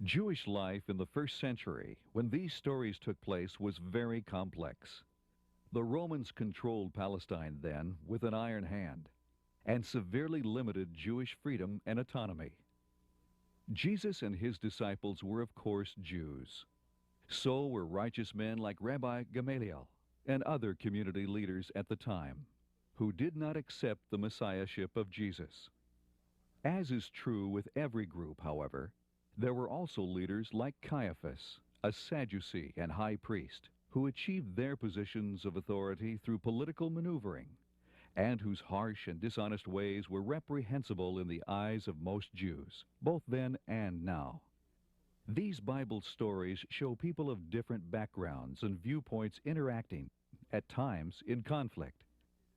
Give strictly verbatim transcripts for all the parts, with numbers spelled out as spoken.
Jewish life in the first century, when these stories took place, was very complex. The Romans controlled Palestine then with an iron hand and severely limited Jewish freedom and autonomy. Jesus and his disciples were, of course, Jews. So were righteous men like Rabbi Gamaliel and other community leaders at the time, who did not accept the messiahship of Jesus. As is true with every group, however, there were also leaders like Caiaphas, a Sadducee and high priest, who achieved their positions of authority through political maneuvering, and whose harsh and dishonest ways were reprehensible in the eyes of most Jews, both then and now. These Bible stories show people of different backgrounds and viewpoints interacting, at times in conflict.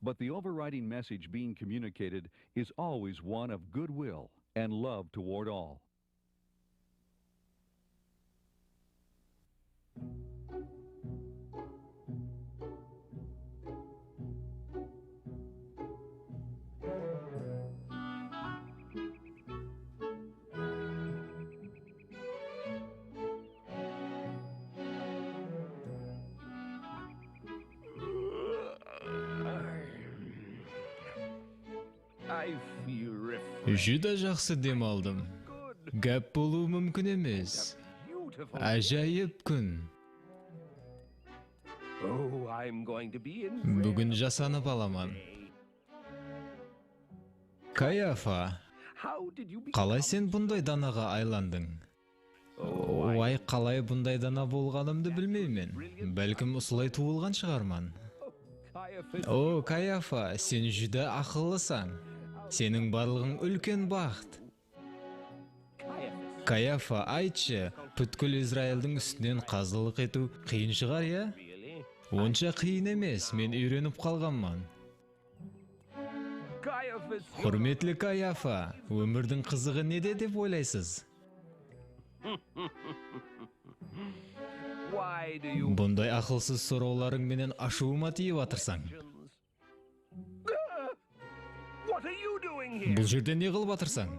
But the overriding message being communicated is always one of goodwill and love toward all. Júdá jaqsı dem aldım. Gáp bolıwı múmkin emes. Ájayıp kún. Búgin jasanıp alaman. Kayafa, qalay sen bunday danaǵa aylandıń? Way, qalay bunday dana bolǵanımdı bilmeymen. Bálkim usılay tuwılǵan shıǵarman. O, Kayafa, sen júdá aqıllısań. Seniń barlıǵıń úlken baxt. Kayafa, aytshı, pútkil Izraildiń ústinen qazılıq etiw qıyın shıǵar, ya? Onsha qıyın emes, men úyrenip qalǵanman. Húrmetli Kayafa, ómirdiń qızıǵı nede dep oylaysız? Bunday aqılsız sorawlarıń menen ashıwıma tiyip atırsań. Bul jerde ne qılıp atırsań?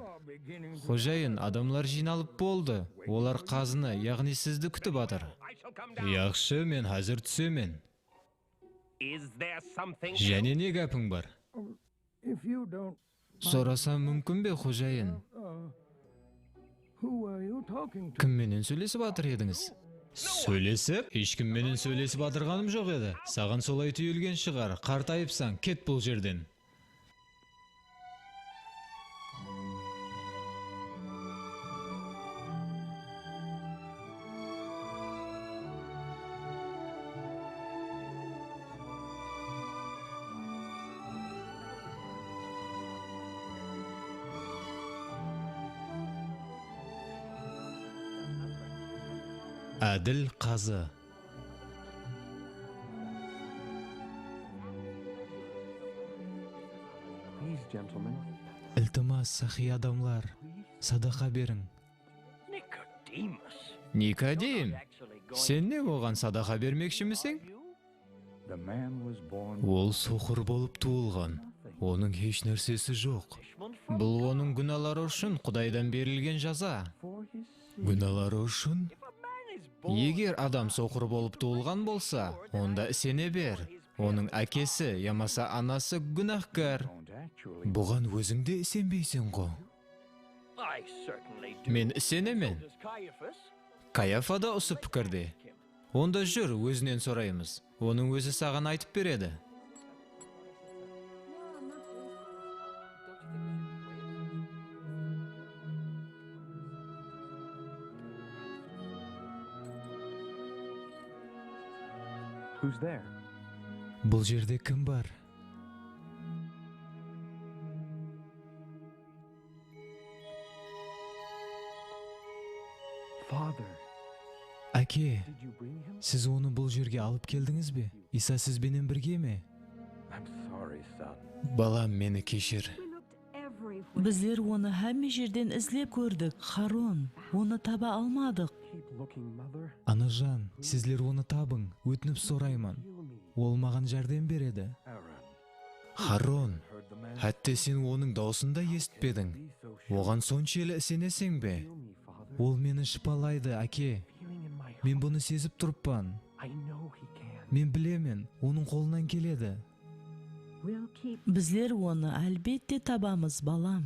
Xojayın, adamlar jıynalıp boldı. Olar qazını, yaǵnıy sizdi kútip atır. Yaqshı, men házir túsemen. Jáne ne gápiń bar? Sorasam múmkin be, xojayın? Kim menen sóylesip atır edińiz? Sóylesip? Hesh kim menen sóylesip atırǵanım joq edi. Saǵan solay túyilgen shıǵar, qartayıpsań, ket bul jerden. Ádil qazı. Iltimas, saqıy adamlar, sadaqa beriń. Nikodim, sen ne, oǵan sadaqa bermekshimisiń? Ol soqır bolıp tuwılǵan. Onıń hesh nársesi joq. Bul onıń gúnaları ushın Qudaydan berilgen jaza. Gúnaları ushın? Eger adam soqır bolıp tuwılǵan bolsa, onda isene ber. Onıń ákesi yamasa anası gúnahkar. Buǵan óziń de isenbeyseń-ǵo. Men isenemen. Kayafa da usı pikirde. Onda júr, ózinen soraymız. Onıń ózi saǵan aytıp beredi. Bul jerde kim bar? Áke, siz onı bul jerge alıp keldińiz be? Iysa siz benen birge me? Balam, meni keshir. Bizler onı hámme jerden izlep kórdik, Xaron, onı taba almadıq. Anajan, sizler onı tabıń, ótinip sorayman. Ol maǵan járdem beredi. Xaron, hátte sen onıń dawısın da esitpediń. Oǵan sonshelli iseneseń be? Ol meni shıpalaydı, áke. Men bunı sezip turıppan. Men bilemen, onıń qolınan keledi. Bizler onı, álbette, tabamız, balam.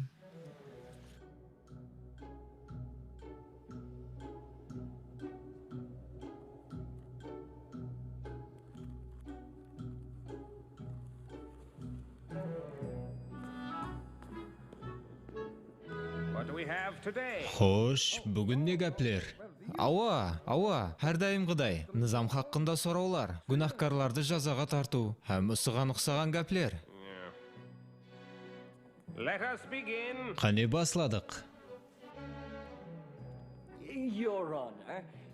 Xosh, búgin ne gápler? Awa, awa, hár dayımǵıday. Nızam haqqında sorawlar, gúnahkarlardı jazaǵa tartıw hám usıǵan uqsaǵan gápler. Qáne, basladıq.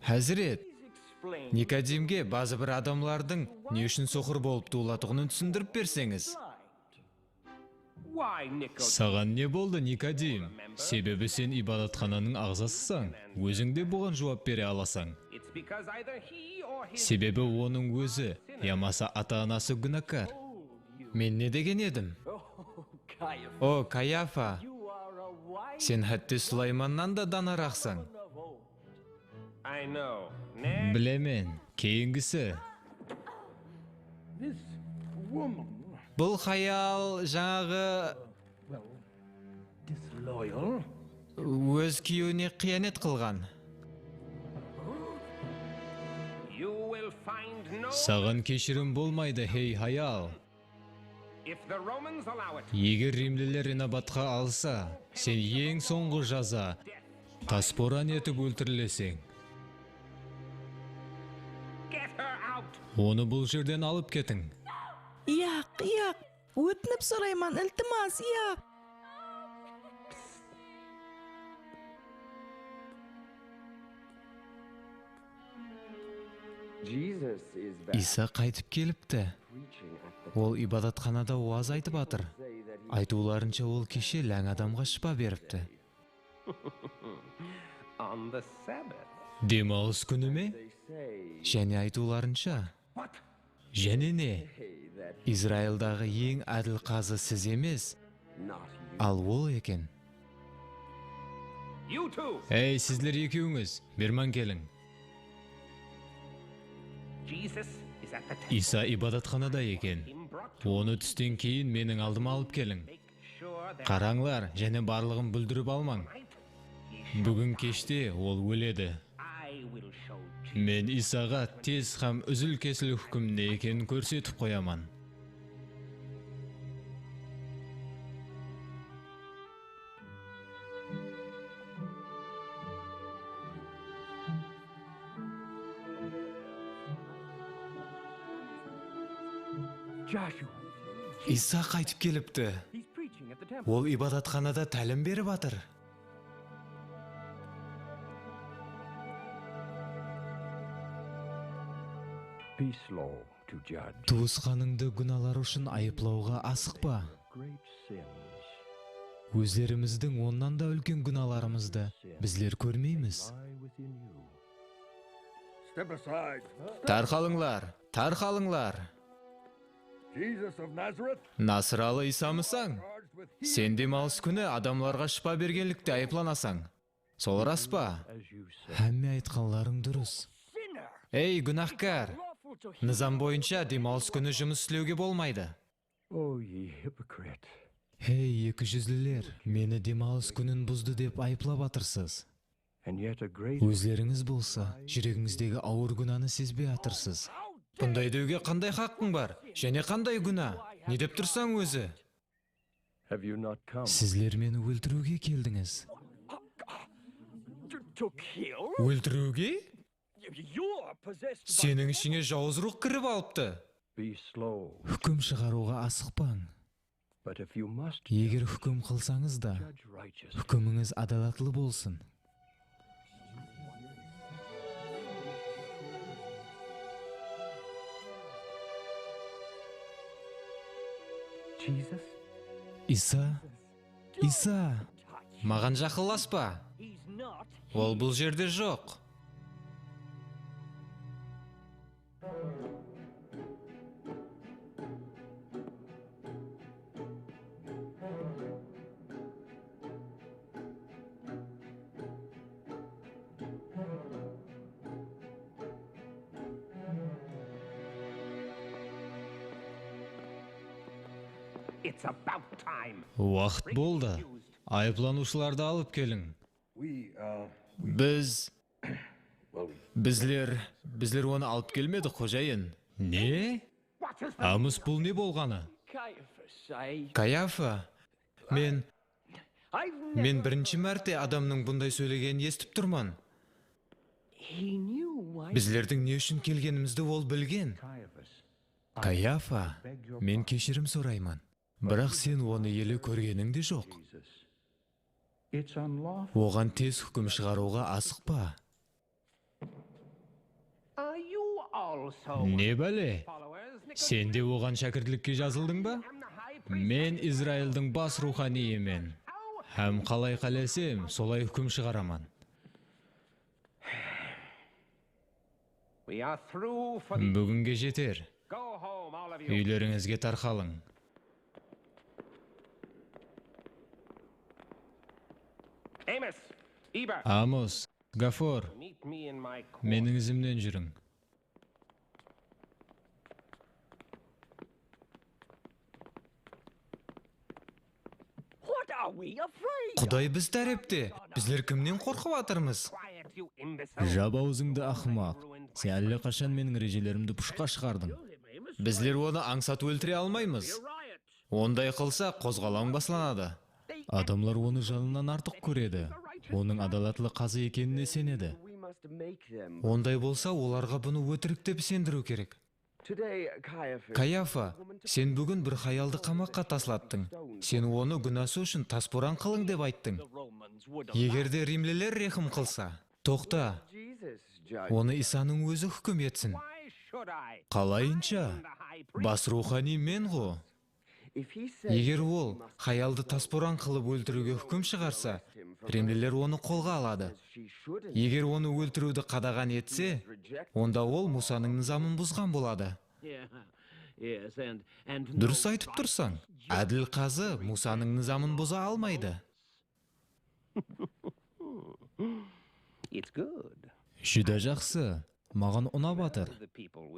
Háziret, Nikodimge bazı bir adamlardıń ne ushın soqır bolıp tuwılatuǵının túsindirip berseńiz. Saǵan ne boldı, Nikodim? Sebebi sen ibadatxananıń aǵzasısań, óziń de buǵan juwap bere alasań. Sebebi onıń ózi yamasa ata-anası gúnahkar. Men ne degen edim? O, Kayafa, sen hátte Sulaymannan da danaraqsań. Bilemen, keyingisi. Bul hayal, jańaǵı, óz kúyewine qıyanet qılǵan. Saǵan keshirim bolmaydı, hey hayal. Eger rimliler inabatqa alsa, sen eń sońǵı jaza, tasporan etip óltirileseń. Onı bul jerden alıp ketiń. Yaq, yaq, ótinip sorayman, iltimas, yaq. Iysa qaytıp kelipti. Ol ibadatxanada waz aytıp atır. Aytıwlarınsha, ol keshe láń adamǵa shıpa beripti. Dem alıs kúni me? Jáne aytıwlarınsha. Jáne ne? Izraildaǵı eń ádil qazı siz emes, al ol eken. Ey, sizler ekewińiz, berman keliń. Iysa ibadatxanada eken. Onı tústen keyin meniń aldıma alıp keliń. Qarańlar, jáne barlıǵın búldirip almań. Búgin keshte ol óledi. Men Iysaǵa tez hám úzil-kesil húkim ne ekenin kórsetip qoyaman. Iysa qaytıp kelipti. Ol ibadatxanada tálim berip atır. Tuwısqanıńdı gúnaları ushın ayıplawǵa asıqpa. Ózlerimizdiń onnan da úlken gúnalarımızdı bizler kórmeymiz. Tarqalıńlar, tarqalıńlar! Nasıralı Iysamısań? Sen dem alıs kúni adamlarǵa shıpa bergenlikte ayıplanasań. Sol ras pa? Hámme aytqanlarıń durıs. Ey, gúnahkar! Nızam boyınsha dem alıs kúni jumıs islewge bolmaydı. Hey, eki júzliler, meni dem alıs kúnin buzdı dep ayıplap atırsız. Ózlerińiz bolsa, júregińizdegi awır gúnanı sezbey atırsız. Bunday dewge qanday haqqıń bar? Jáne qanday gúna? Ne dep tursań ózi? Sizler meni óltiriwge keldińiz. Óltiriwge? Seniń ishińe jawız ruwx kirip alıptı. Húkim shıǵarıwǵa asıqpań. Eger húkim qılsańız da, húkimińiz ádalatlı bolsın. Iysa, Iysa, maǵan jaqınlaspa. Ol bul jerde joq. Waqıt boldı. Ayıplanıwshılardı alıp keliń. Biz, bizler, bizler onı alıp kelmedik, xojayın. Ne? Amos, bul ne bolǵanı? Kayafa, men, men birinshi márte adamnıń bunday sóylegenin esitip turman. Bizlerdiń ne ushın kelgenimizdi ol bilgen. Kayafa, men keshirim sorayman. Biraq sen onı ele kórgeniń de joq. Oǵan tez húkim shıǵarıwǵa asıqpa. Ne bále? Sen de oǵan shákirtlikke jazıldıń ba? Men Izraildiń bas ruwxanıyimen. Hám qalay qálesem, solay húkim shıǵaraman. Búginge jeter. Úylerińizge tarqalıń. Amos, Gafor, meniń izimnen júriń. Quday biz tárepte. Bizler kimnen qorqıp atırmız? Jap awzıńdı, aqmaq. Sen álle qashan meniń rejelerimdi pushqa shıǵardıń. Bizler onı ańsat óltire almaymız. Onday qılsa, qozǵalań baslanadı. Adamlar onı janınan artıq kóredi. Onıń ádalatlı qazı ekenine isenedi. Onday bolsa, olarǵa bunı ótirik dep isendiriw kerek. Kayafa, sen búgin bir hayaldı qamaqqa taslattıń. Sen onı gúnası ushın tasporan qılıń dep ayttıń. Eger de rimliler rehim qılsa, toqta, onı Isanıń ózi húkim etsin. Qalayınsha? Bas ruwxaniy men-ǵo. Eger ol hayaldı tasporan qılıp óltiriwge húkim shıǵarsa, rimliler onı qolǵa aladı. Eger onı óltiriwdi qadaǵan etse, onda ol Musanıń nızamın buzǵan boladı. Durıs aytıp tursań. Ádil qazı Musanıń nızamın buza almaydı. Júdá jaqsı. Maǵan unap atır.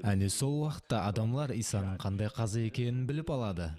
Áne sol waqıtta adamlar Isanıń qanday qazı ekenin bilip aladı.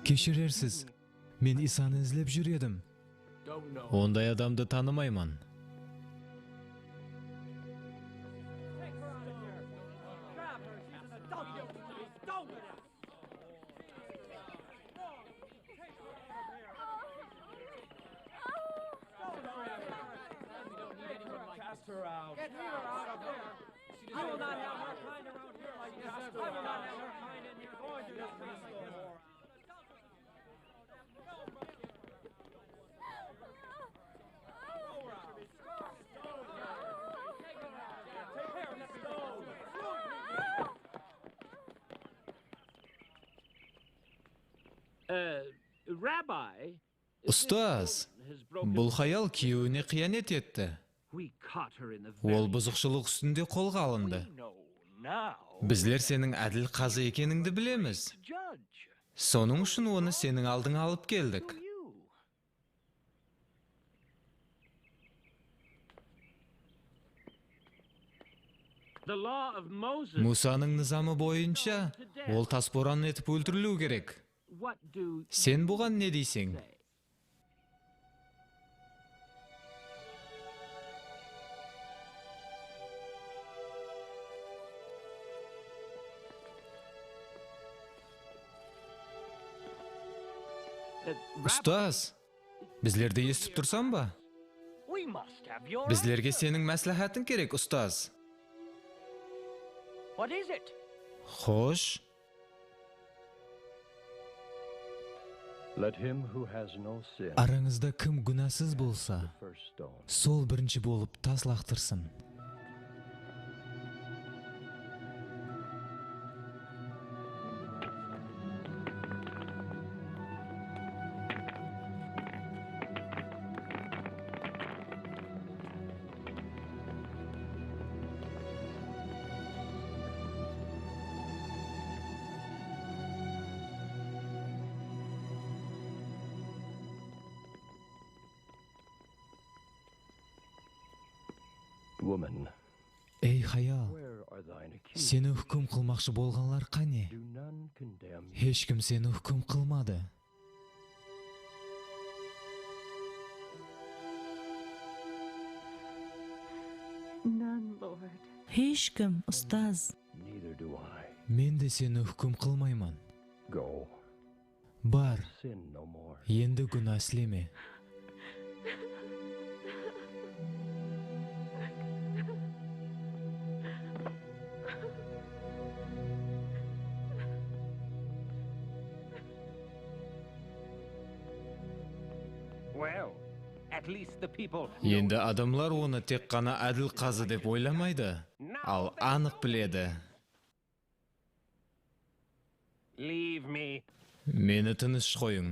Keshirersiz, men Isanı izlep júr edim. Onday adamdı tanımayman. Cast her out. Get her out of there. I will not have her kind around here like this. I will not have her kind in here. Go and do this. Uh, Rabbi, Ustaz, bul hayal kúyewine qıyanet etti. Ol buzıqshılıq ústinde qolǵa alındı. Bizler seniń ádil qazı ekenińdi bilemiz. Sonıń ushın onı seniń aldıńa alıp keldik. Musanıń nızamı boyınsha ol tasporan etip óltiriliw kerek. Sen buǵan ne deyseń? Ustaz, bizlerdi esitip tursań ba? Bizlerge seniń másláhátiń kerek, ustaz. Xosh. Arańızda kim gúnasız bolsa, sol birinshi bolıp tas laqtırsın. Ey hayal, seni húkim qılmaqshı bolǵanlar qáne? Hesh kim seni húkim qılmadı. Hesh kim, ustaz. Men de seni húkim qılmayman. Bar, endi gúna isleme. Endi adamlar onı tek ǵana ádil qazı dep oylamaydı, al anıq biledi. Meni tınısh qoyıń.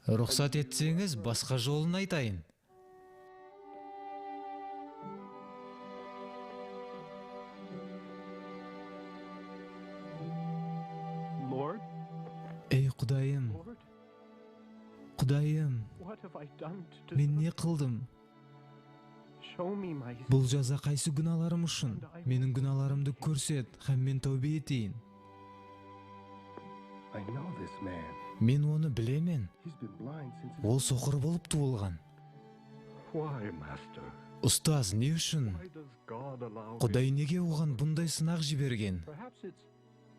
Ruxsat etseńiz, basqa jolın aytayın. Ey Qudayım, Qudayım, men ne qıldım? Bul jaza qaysı gúnalarım ushın? Meniń gúnalarımdı kórset hám men táwbe eteyin. Men onı bilemen. Ol soqır bolıp tuwılǵan. Ustaz, ne ushın? Quday nege oǵan bunday sınaq jibergen?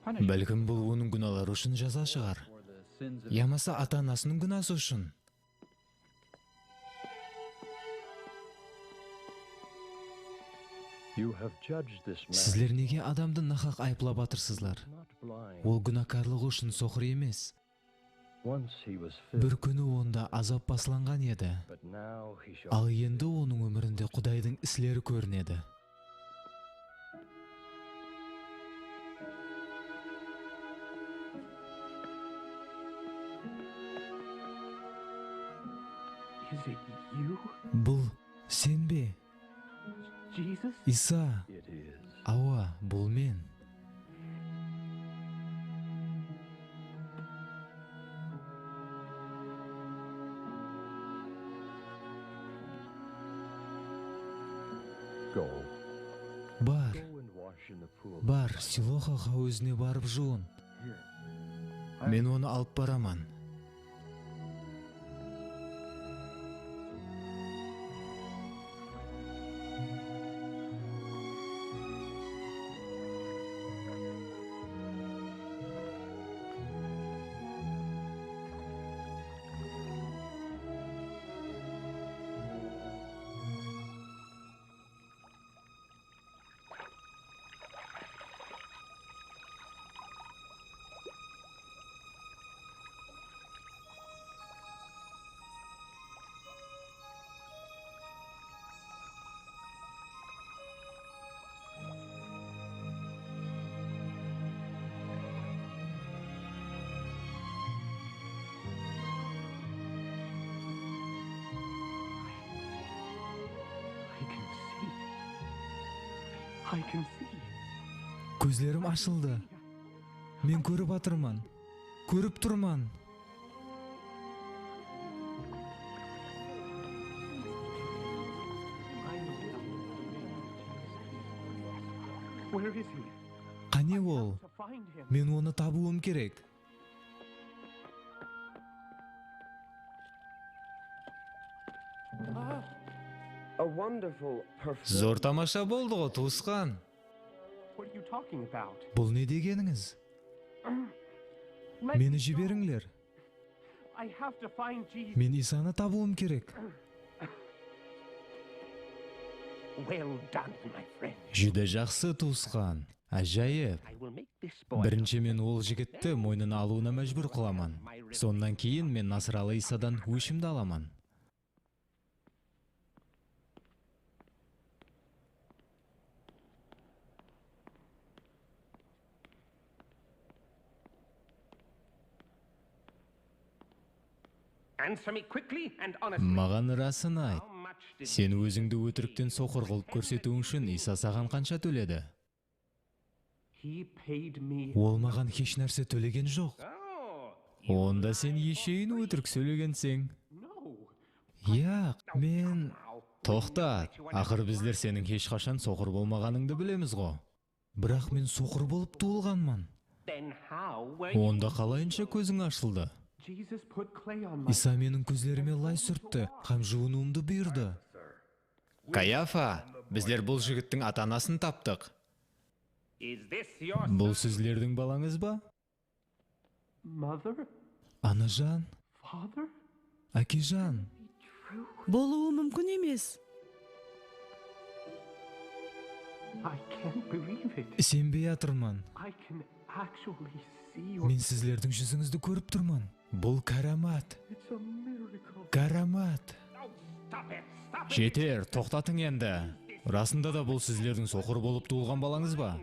Bálkim, bul onıń gúnaları ushın jaza shıǵar. Yamasa ata-anasınıń gúnası ushın. Sizler nege adamdı nahaq ayıplap atırsızlar? Ol gúnakarlıǵı ushın soqır emes. Bir kúni onda azap baslanǵan edi. Al endi onıń ómirinde Qudaydıń isleri kórinedi. Bul sen be? Isa? Awa, bul men. Bar, bar, Siloxa háwizine barıp juwın. Men onı alıp baraman. Kózlerim ashıldı. Men kórip atırman. Kórip turman. Qáne ol? Men onı tabıwım kerek. Zor tamasha boldı ǵo, tuwısqan. Bul ne degenińiz? Meni jiberińler. Men Isanı tabıwım kerek. Júdá jaqsı, tuwısqan. Ájayıp. Birinshi men ol jigitti moynına alıwına májbúr qılaman. Sonnan keyin men Nasıralı Isadan óshimdi alaman. Maǵan rasın ayt. Sen ózińdi ótirikten soqır qılıp kórsetiwiń ushın Isa saǵan qansha tóledi? Ol maǵan hesh nárse tólegen joq. Onda sen esheyin ótirik sóylegenseń. Yaq, men... Toqtat, aqır bizler seniń hesh qashan soqır bolmaǵanıńdı bilemiz ǵo. Biraq men soqır bolıp tuwılǵanman. Onda qalayınsha kóziń ashıldı? Iysa meniń kózlerime lay súrtti hám juwınıwımdı buyırdı. Kayafa, bizler bul jigittiń ata-anasın taptıq. Bul sizlerdiń balańız ba? Anajan, ákejan. Bolıwı múmkin emes. Isenbey atırman. Men sizlerdiń júzińizdi kórip turman. Bul káramat. Káramat. Jeter, toqtatıń endi. Rasında da bul sizlerdiń soqır bolıp tuwılǵan balańız ba?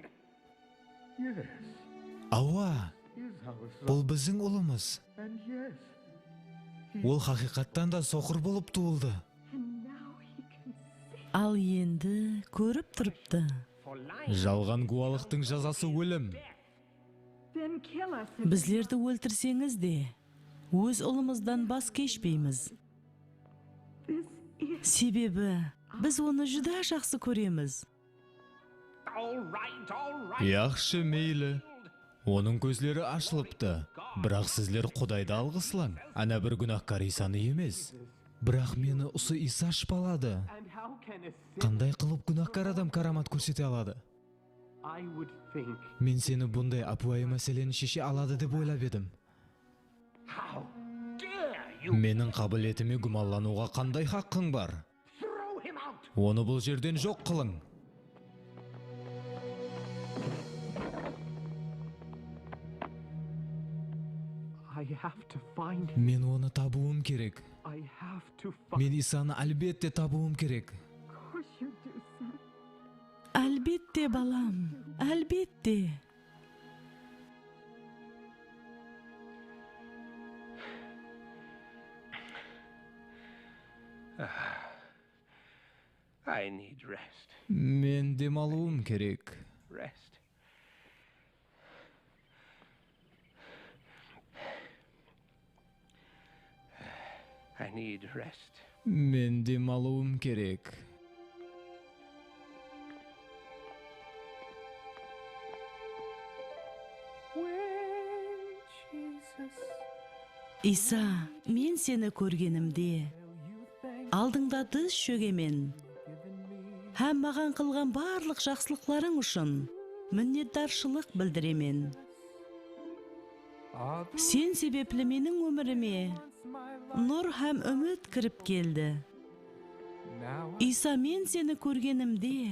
Awa, bul biziń ulımız. Ol haqıyqattan da soqır bolıp tuwıldı. Al endi kórip turıptı. Jalǵan gúwalıqtıń jazası ólim. Bizlerdi óltirseńiz de, óz ulımızdan bas keshpeymiz. Sebebi biz onı júdá jaqsı kóremiz. Yaqshı, meyli. Onıń kózleri ashılıptı. Biraq sizler Qudaydı alǵıslań. Áne bir gúnahkar Iysanı emes. Biraq meni usı Iysa shıpaladı. Qanday qılıp gúnahkar adam káramat kórsete aladı? Men seni bunday ápiwayı máseleni sheshe aladı dep oylap edim. Meniń qábiletime gúmanlanıwǵa qanday haqqıń bar? Onı bul jerden joq qılıń! Men onı tabıwım kerek. Men Iysanı, álbette, tabıwım kerek. Álbette, balam, álbette. I need rest. Men dem alıwım kerek. Rest. I need rest. Men dem alıwım kerek. Iysa, men seni kórgenimde, aldıńda diz shógemen hám maǵan qılǵan barlıq jaqsılıqlarıń ushın minnetdarshılıq bildiremen. Sen sebepli meniń ómirime nur hám úmit kirip keldi. Iysa, men seni kórgenimde,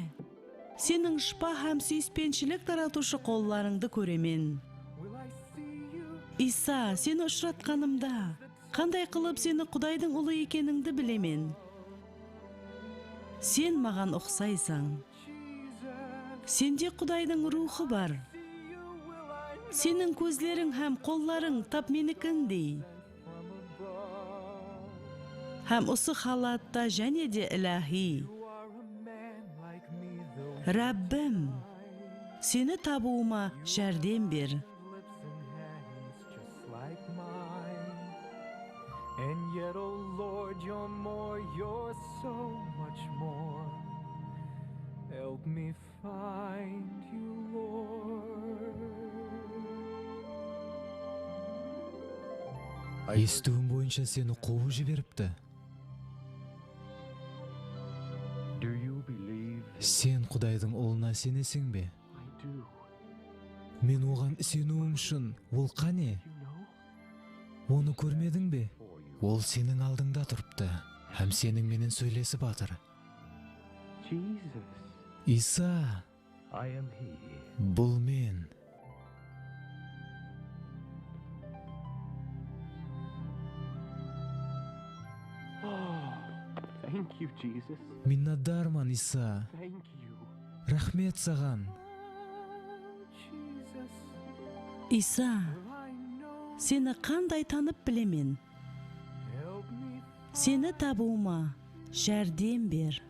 seniń shıpa hám súyispenshilik taratıwshı qollarıńdı kóremen. Iysa, seni ushıratqanımda, qanday qılıp seni Qudaydıń Ulı ekenińdi bilemen. Sen maǵan uqsaysań. Sende Qudaydıń Ruwxı bar. Seniń kózleriń hám qollarıń tap menikindey. Hám usı halatta jáne de ilahiy. Rabbim, seni tabıwıma járdem ber. And yet, oh Lord, you're more, you're so much more. Help me find you, Lord. Esitiwim boyınsha seni quwıp jiberipti. Do you believe in... Sen Qudaydıń Ulına iseneseń be? I do. Men oǵan iseniwim ushın, ol qáne? You know? Onı kórmediń be? Ol seniń aldıńda turıptı hám seniń menen sóylesip atır. Jesus. Iysa. I am he. Bul men. Oh, thank you, Jesus. Minnetdarman, Iysa. Thank you. Raxmet saǵan. Iysa, seni qanday tanıp bilemen? Seni tabıwıma járdem ber.